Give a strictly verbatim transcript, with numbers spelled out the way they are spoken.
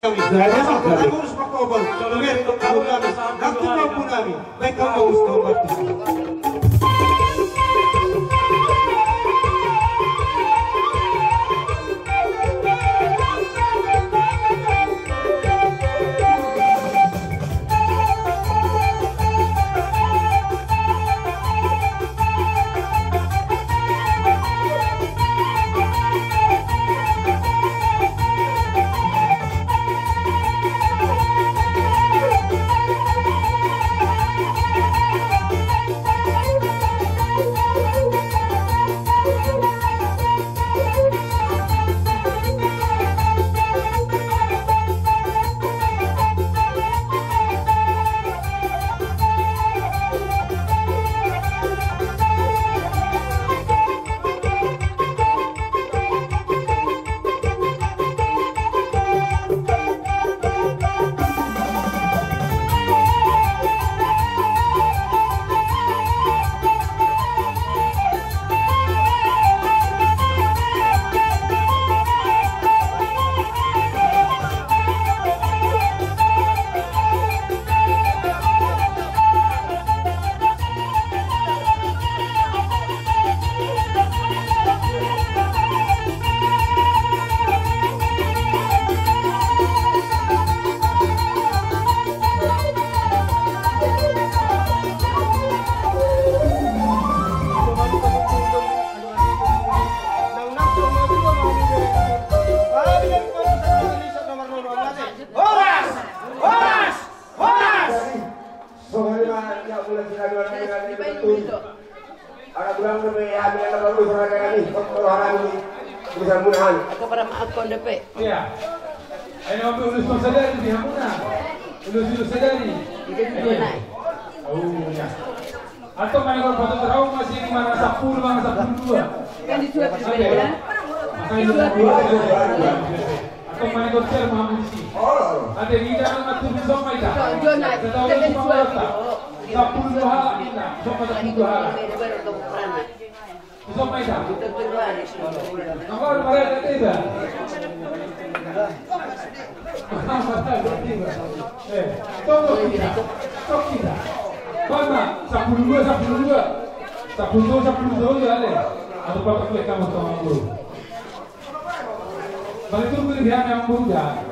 Nami, nami urus martobol, nami urus martobol, nami, nami urus martobol, nami. Baik, kamu urus martobol. Horas! Horas! Horas! Anak bulan kami, ya, bilang apa lu, saudara kami, saudara kami, bisa mudahan. Aku pernah maafkan D P. Iya. Ini untuk lulus sadari di hamuna. Lulus, lulus sadari. Itu juga naik. Oh, iya. Atau mana kalau patut tahu masih di mana, sepuluh, mana sepuluh dua. Kan di surat berbeda. Makanya surat dua. Atau mana kalau cel mau mengisi. Ada di dalam atau di somai dah. Jona, kita tahu kita di semua surat. Orang tak. Sepuluh dua hal kita. Somai sepuluh dua hal. Bisa main, Pak? Nomor berapa kita? Eh, tunggu kita. Tunggu kita. Mana? Sepuluh dua, sepuluh dua. Sepuluh dua, sepuluh dua ya, le. Atau pakai klik kamu sama guru. Balik dulu ke dia yang muda.